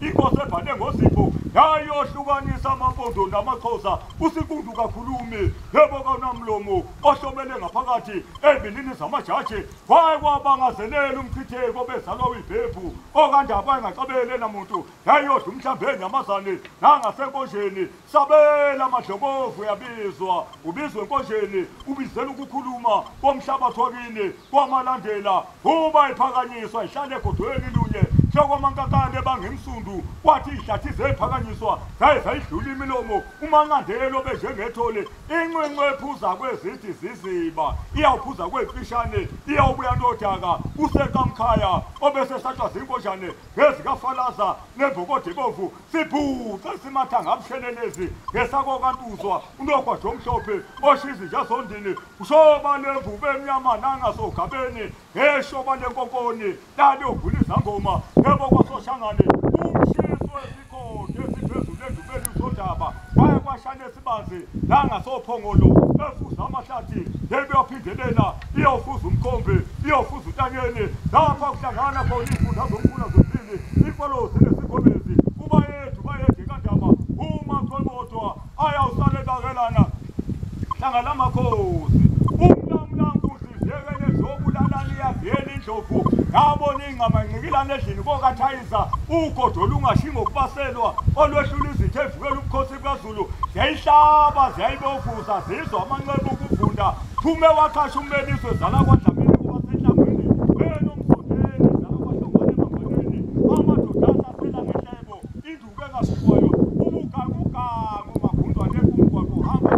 Inkosi ebhale ngozipho yayohlukanisa amampondo namaXhosa. Usikundu kakhulumi yebo kanamlomo ohlomele ngaphakathi ebilini zamajaji. Waye kwabangazelela umchitheko bezalwa uyibhebhu okandaba engacabele namuntu. Yayodla umhlambi enyamazane nangasenkonjeni. Sabela amadlokovu uyabizwa, ubizwe enkonjeni, ubizela ukukhuluma komhlabathi wakini kwamalandela. Uba iphakanyiswa ihlale egodweni lunye njengomankankane bangemsundu. Kwathi ihlathi zephakanyiswa zaye zayidlula imilomo. Umanqandelo benjengethole incinci ephuza kwezithi ziziba iyawuphuza kwemfishane iyawubuya nodaka. Usekamkhaya obesesatshwa zinkonjane ngezikafalaza nembokode ebomvu. Sibhuce simathanga abushelelezi ngesakokantuzwa unogwajo omhlophe oshiza njazondini. Ushoba lemvubu emnyama nangasogabeni ngeshoba lenkonkoni laliyogula izangoma yebo kwasoshangane. Umshiso wesikhonde esiphezulu endubeni usodaba waye kwashane esibanzi nangasophongolo efuza amahlathi yebo yaphindelela iyofuza umkhombe iyofuza utanyeni. Lapha kuhlangana khona izifunda zomfula zombili ifolozi nesikhomezi. Ubayethu bayethu kandaba uma qhobodwa ayawusale bakelana hlanga lamakhosi. Umlamlankuzi zekele zobulalani yavela indlovu yabona ingqama incikilana endlini kokathayiza. Ugodo olungashingo ngokubaselwa olwehlula izitha evukela ubukhosi bukaZulu. Ziyayihlaba ziyayibovuza zizwa amanxeba ukuvunda. Phume waqhasha ummeliswe zala kwaDlamini kubasenhlangwini wena umsondeni zala kwaHlongwane emangwaneni. Amadoda ahlasela ngehlebo induku engafikwayo ubugangugangu magundwane kumgwaqo uhamba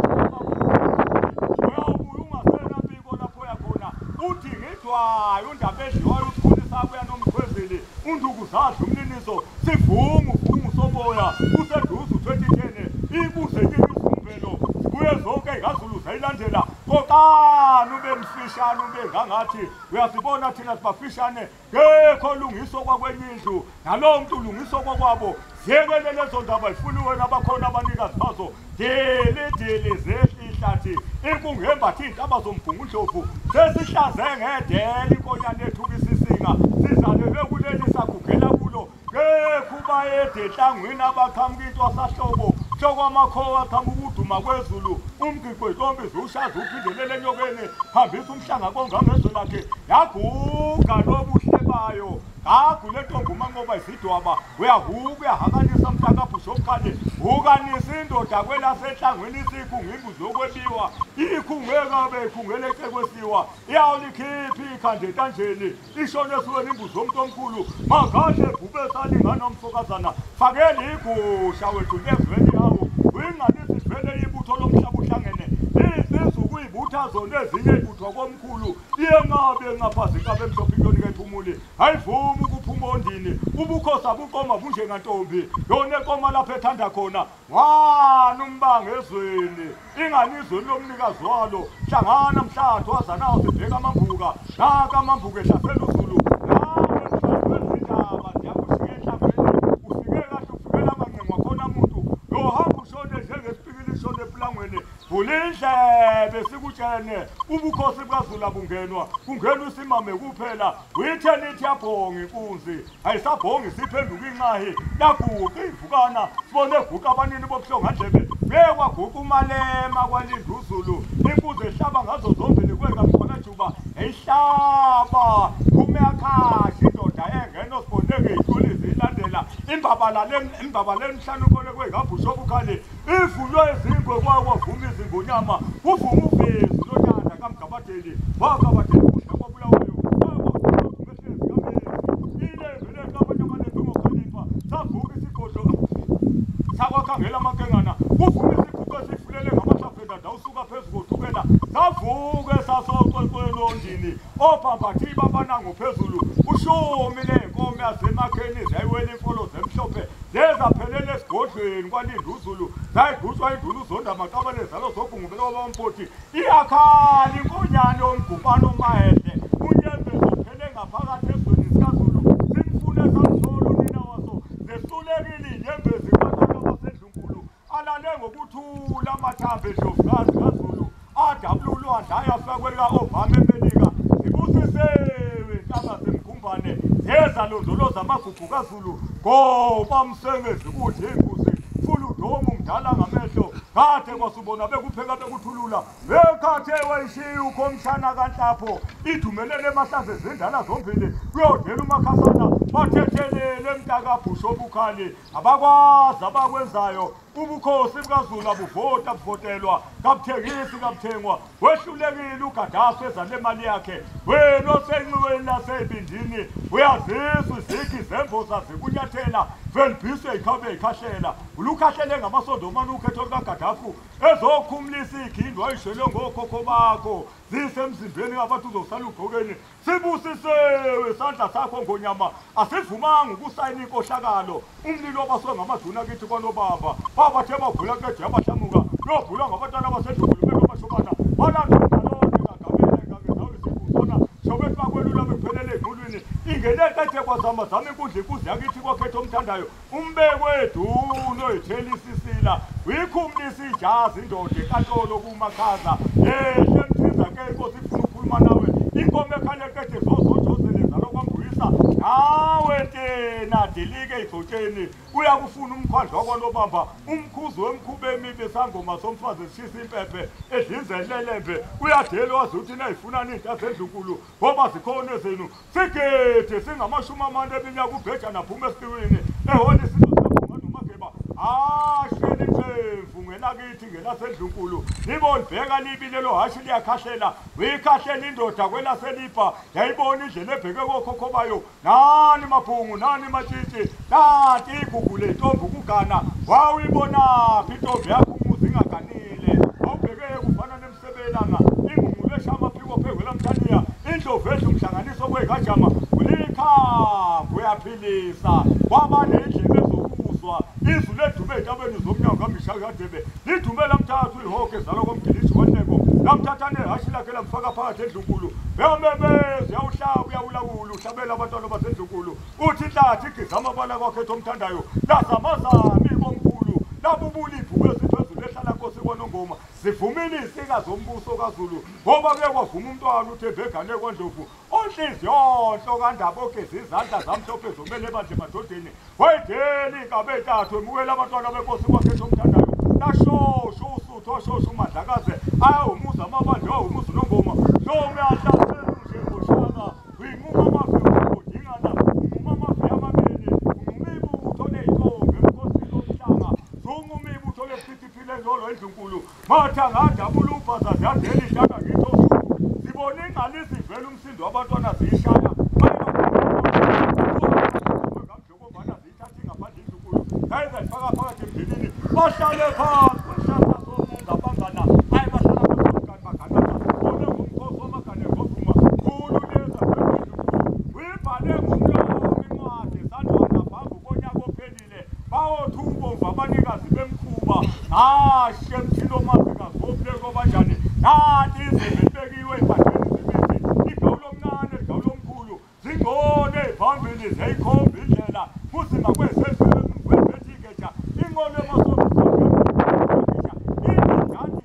uyawubuya ungasenabiko lapho yakhona. Uthi ngidwayo undaba edliwayo usikhulisa kuya nomkhwezeli unduku zadla umniniso sivungu vungu soboya useduze 2010 ibuze izimbelo zibuye zonke ikaZulu zayilandela. Qoqani ube mfishane ube ngangathi uyasibona thina sibafishane ngekho lungiso kwakwenye indlu nalowo muntu ulungiso kwakwabo. Ziyekele lezo ndaba zifuniwe nabakhona abanikazi bazo. Dili dili zehla ihlathi inkungembathi iy'ntaba zomgungundlovu sesihlanze ngedela inkonyane ethuka isisinga sizalelwe kuleli sagugela kulo. Ngekho ubayede enhlangwini abaqhamuka intwasahlobo hlokwamakhowa aqhamuka uduma kwezulu. Umgiqo intombi ziwushaza uphindelele enyokeni hambisa umhlanga kongangezwe lakhe. Yaguga lobuhle bayo gagule ntombi umanqoba izidwaba uyahuka uyahakanisa mntakabhusha omkhane. Hukanisa indoda kwelasenhlangwini isikhunga imbuzi yokwebiwa ikhungekabe ikhungele ecekwesiwa iyawulikhipha ikhanda entanjeni ishone esuweni imbuzi yomntu omkhulu. Magadle ebhube salingana umfokazana fakela igusha wethu lezweni yawo uyinganisi ivele ibutho lomhlaba uhlangene insizwa ukuyibutha zona ezinye ibuthwa komkhulu. Iyenqabe enqaphaza inkabi emhlophe inyoni kayiphumuli ayivumi ukuphuma ondini. Ubukhosi abuqoma bunjengantombi yona eqoma lapho ethanda khona. Wana umbanga ezweni ingani izweni lomnikazi walo. Hlangana mhlathu wazanawo sibheka amambuka naka amambuka ehlasela uZulu. Nawe mhlathu wezindaba ziyakushiya enhlangwini ufike kahle ufikela amanqe wakhona muntu yohamba ushone njengesipikili ishone eplangweni. Vula indlebe sikutshene ubukhosi bukaZulu abungenwa kungenwa isimame kuphela. Uyitheni ithi yabhonga inkunzi ayisabhongi siphenduka inqahi. Laguqa ivukana sibone guqa abanini bobuhlongandlebe kuye kwaguqa uMalema kwalinda uZulu. Inkunzi ehlaba ngazo zombili kwekamkhona juba eyihlaba phume yakhasha indoda engeno sibone ngey'ntuli ziyilandela imbabala emhlanu kole kwey'kabhusha obukhali ivunywe izingwe kwakwavuma izingonyama kuvuma uvezi lonyanda kamgabadeli wakabadeli ukudla kwabulawayo ilembe leqabanye amalembe ngokhalipha savuka isigodlo sakwakhangela amankengana kuvuma isiguqo esifulele ngamahlaphu endanda usuka phezu kothukela savuke sasocwecwelondini ophambathi babanango phezulu ushumi ley'nkomo yasemakheni zayiwela imfolo zemhlophe zezaphelela esigodlweni kwalinda uZulu zayigqutshwa induna uzonda amaqabane zalo zogungubela kwabamphoti. Iyakhala inkonyane yomgubhane omahehle unyembezi uphele ngaphakathi ezweni sikaZulu simfune samthola unina waso zesulekile iy'nyembezi kubantwana basendlunkulu alale ngokuthula amathambo endlovukazi kaZulu adabula ulwandle ayafika kwelika-Obama eMelika. Zibusisiwe intaba zemkhumbane zezalondoloza amagugu kaZulu ngoba msengezi kudla imbuzi fuludomu mdala ngamehlo kade kwasubona bekupheka bekuthulula bekhathe wayishiya ukhomshana kanhlapho idumelele emahlaze zindala zombili kuyodela umakhasana bathethelele mntakabhusho obukhali abakwazi abakwenzayo ubukhosi bukaZulu abuvota buvotelwa kabuthengisi kabuthengwa wehlulekile uGadafi ezale mali yakhe wena osenxiweni lasebindini uyaziswa izikhi zemboza zikunyathela velibhiswe ikhabe ikhahlela ulukhahlele ngamasondo ukhetho lukaGadafi ezokhumulisa ikhindwa ayishelwe ngokhokho bakho zisemzimbeni ngabantu uzosala ugqokeni sibusisiwe isandla sakho ngonyama asivumanga ukusayina inkohlakalo umlilo obaswe ngamaduna kithi kwanobamba babathe bagula qede yabahlamuka yobhulwa ngabantwana abasendlulu bebashobana balandonalonke kagamele ngangezawula isibusona shobethi bakwelula bekuphelele ey'nqulwini ingene qede kwazama zama inkundla inkuzi yakithi kwakhetha omthandayo umbekweduno oyithela isisila uyikhumulisa ijazi indoda enkantolo kumakhaza yehle mthinza ke inkosi ifuna ukukhuluma nawe inkomo ekhale qede zozojozele zalokwambuyisa nawe ntena dilike igcotsheni uyakufuna umkhwandla wakwanobamba umkhuzi wemkhuba emibi sangoma somfazi esishisa impephe edlinzelelembe uyadela wazi ukuthi nayifunani iy'nto zendlunkulu ngoba zikhona ezenu sigede singamashumi amane eminyaka ubhejana phuma esipiwini ehona isinto sikaphunga nomageba ashele inhlemvu ngelakithi ngelasendlunkulu libolibheka libi lelo hashi liyakhahlela uyikhahlela indoda kwelaselibha yayibona indlela ebheke kokhokho bayo nani mabhungu nani matshitshi nanti igugu lentombi ukugana wawuyibonaphi intombi yakho umuzi ingaganile awubheke kufana nemsebelanga ingungulu esha amaphiko phekwelamthaniya indlovu edla umhlanganiso kwekajama ulikhambi uyaphilisa kwaba nendlebe ezokuzwa izulu ledume ey'ntabeni zomnyango kamishakadebe lidume lamthathu ihoke ezalwa komgilishi waneko lamthatha nehashi lakhe lamfaka phakathi endlunkulu uyamemeza uyawuhlaba uyawulawula uhlabela abantwana basendlunkulu uthi inhlathi igiza amabala kwakhetha omthandayo lazamazama ikomkhulu labubula ibhubesi phezulu ehlala nkosi kwanongoma zivumile iy'nsika zombuso kaZulu ngoba kuye kwavuma umntwana uThembegane kwaNdlovu onhliziyonhlo kandaba ogeza izandla zamhlophe zomele ebandla emadodeni wayidela iy'nkabi ey'ntathu emukela abantwana benkosi kwakhetha omthandayo lashosho usuthu washosho umadlakaze ayawumuza amabandla wawumuza unongoma noma uyahlasela njengoshaka uyinquma amaviyo udingana unquma amaviyo amabili unquma ibutho ley'ntombi emkhosini womhlanga zunquma ibutho lesiphithiphile lolo endlunkulu mathanga adabula ubhaza ziyadela ihlaka ngithi osuku zibone ingane zivela umsindo wabantwana ziyishaya ngamdlokobana ziyithathe ngaphandle indlunkulu zayizayifaka phakathi emndenini bahlale phansi kwehlahla somungabangana ayi bahlala phansi baganana bona ngumkhosi wamagane ngovuma khulu leza kwendlunkulu uyibhale ngomlomo incwadi sandwa ngaphambi konyaka ophelile bawothumbomvu abanikazi bemkhuba ashe mthini omafika zibophe kobanjani nanti izembe libekiwe ey'bandleni zemithi igawulo omncane ligawulo omkhulu zingone ey'phambili ziyayikhomba indlela kuzima kwezezwe igeja inqolo emasondo inganjani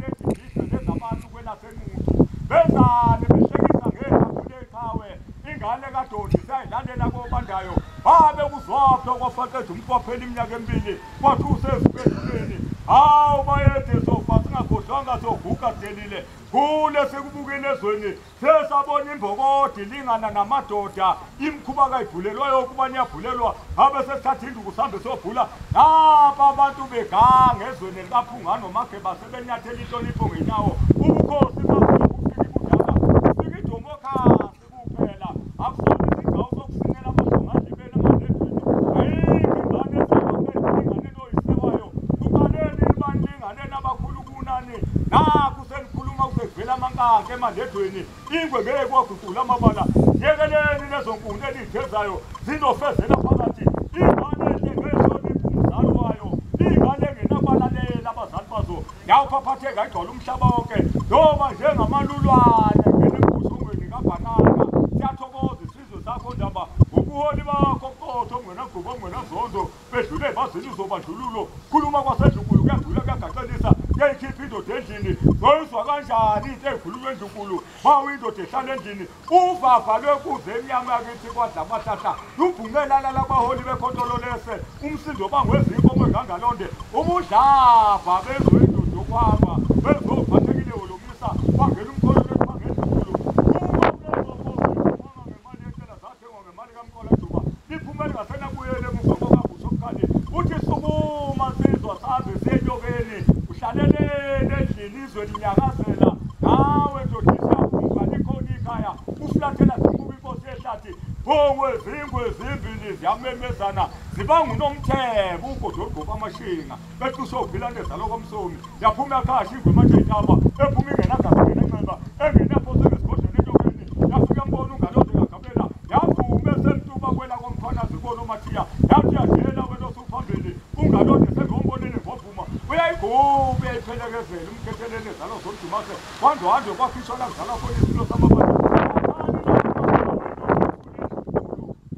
edidide nezabantu kwelaseNquthu benzani behlekisa ngeqhabu leqhawe ingane kadodi seyayilalela kobandayo babe kuzwaphi okwafaqeda umkwaphela iminyaka emibili kwathi usevuka ethuneni hawu bayede sofa singakhohlwanga soguga sidelile kule sekubukile ezweni sesabona imbokodi ilingana namadoda imikhuba kayibhulelwayo ukuba niyabhulelwa ngabe sesithatha induku sihambe siyobhula napa abantu beganga ezweni likaphunga nomageba sebenyathela inhlonipho ngenyawo ubukhosi bafika ibudala kufika idomokhasi kuphela akusona isigcawu sokusinela amahlongandlebeni amadledweni ayikho ingane ezingalingane noyisewayo kuqaleni nibanilingane nabakhulu kunani nakhu senikhuluma kusevela amankanka emadledweni ingwe ngeke kwaguqula amabala yekeleni lezo nkuni eliyithezayo zinofezela phakathi ingane enhle ngehlonipho umzali wayo ingane engenakubalalela abazali bazo yawuphaphatheka igcwala umhlaba wonke noma njengamalulwane ngena embushongweni kabhanana siyathokoza isizwe sakho ndaba ngobuholi bakho qotho ongenagubo ongenazondo bedlule ebazini uzobandlululo khuluma kwasendlunkulu kuyadlula kuyagaxelisa Yayikhipha indoda endlini zoyizwa kanjani into ekhulunywa endlunkulu mawu indoda ehlala endlini uvava lwekuze emnyama yakithi kwadla amahlahla lubhungela labaholi bekhontolo lese umsindo bangwezinkomo engangalonde ubudlabha bezwe indoda yokuhamba bezophathekile wolomisa kwangena umkholo lwephangendlunkulu uma kulezo ngemali yecela zathengwa ngemali kaMkola Juba liphumele ngasenabuyele emuva kokabhusha omkhali uthi sukuma nsizwa sazi siyenyokeni uhlaleleni endlini izwe linyakazela nawe ndoda isiyavumba likhona ikhaya uflathela zimuka inkosi yehlathi bhongwe zingwe zimbili ziyamemezana zibangunomthebo ugodo olugqoka amashinga beqiswe uphilane zalokomsomi yaphuma yakhasha ingwe ematsheyintaba ephuma ingenagazi ingenenxeba engenaphose ngesigodlweni enyokeni yafika mbona ungalode ngagabela yavuma esemtuba kwela komfana zibona umathiya yathi yadlela wena osuphambili ungalode sengombonile ngovuma uyayiguba uyayiphelekezela umkhethelele zalo zomdumase kwandwandwe kwakhishwa la kuzalwa khona isilo samabandla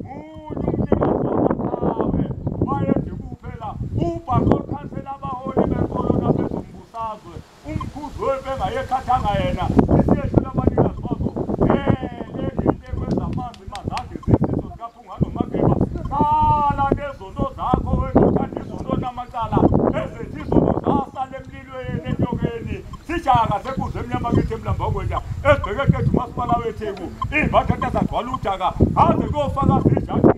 munye umnikazi wamaqhawe wayede kuphela ubhaqo olukhansela abaholi benkolo nabezombusazwe umkhuzi wempengayekhathanga yena isiyedlula abanikazi bazo lengente kwezamanzi mazande zisizo zikaphunga nomageba sala nezono zakho wena uthanda izono namacala ezethi izono zasala emlilweni enyokeni sijaka sekuze emnyama kithi emlambakwenja esibheke qeda umasipala weTheku iy'mbathatha zagcwala udaka aze kuyofaka zijaji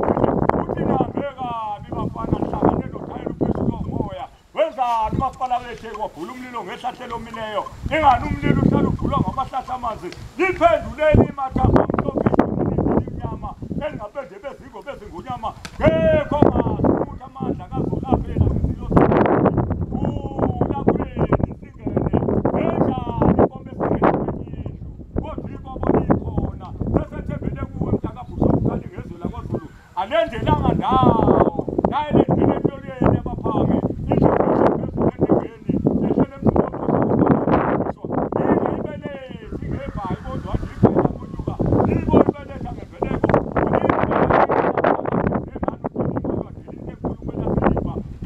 uthi nihambe kabi bafana nihlangane nothayela upheshulwa umoya wenzani umasipala weTheku wabhula umlilo ngehlahle elomileyo ingani umlilo uhlala ubhulwa ngamahlahla amanzi liphenduleni imathambo amhlophe elimnyama elingapende bezingo bezingunyama ngekho ngazi ukuthi amandla kazolaphela ngesilo ulapheni singene enjani inkomo esingene kwenye indlu kodwa inkomo ikhona sesethembele kuwe mntakabhusha omkhali ngezwe lakwaZulu alendelanga ndawo naye lendlela emlolweni yabaphange indlu phezulu entengeni ehlele emzini wombuso ingayibelethi ngebhayi kodwa nje ibhayi lakunyuka libo ibeletha ngembeleko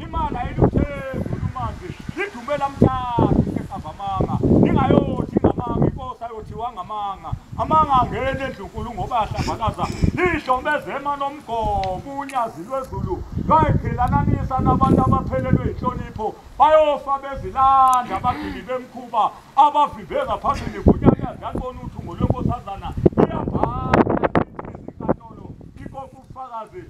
imali ayiluthezi olumanzi lidumela mthathu seqavamanga ningayothi ngamanga inkosi ayothiwa ngamanga amanga angena endlunkulu ngoba ahlambalaza lihlomezema nomgomo unyazi lwezulu lwayiphilananisa nabantu abaphelelwe inhlonipho bayofa bezilanda abagili bemkhuba abavimbe ngaphambili ngonyanyazi yalibona uthungo lwenkosazana iyabhala ezinkantolo ikoka ubufakazi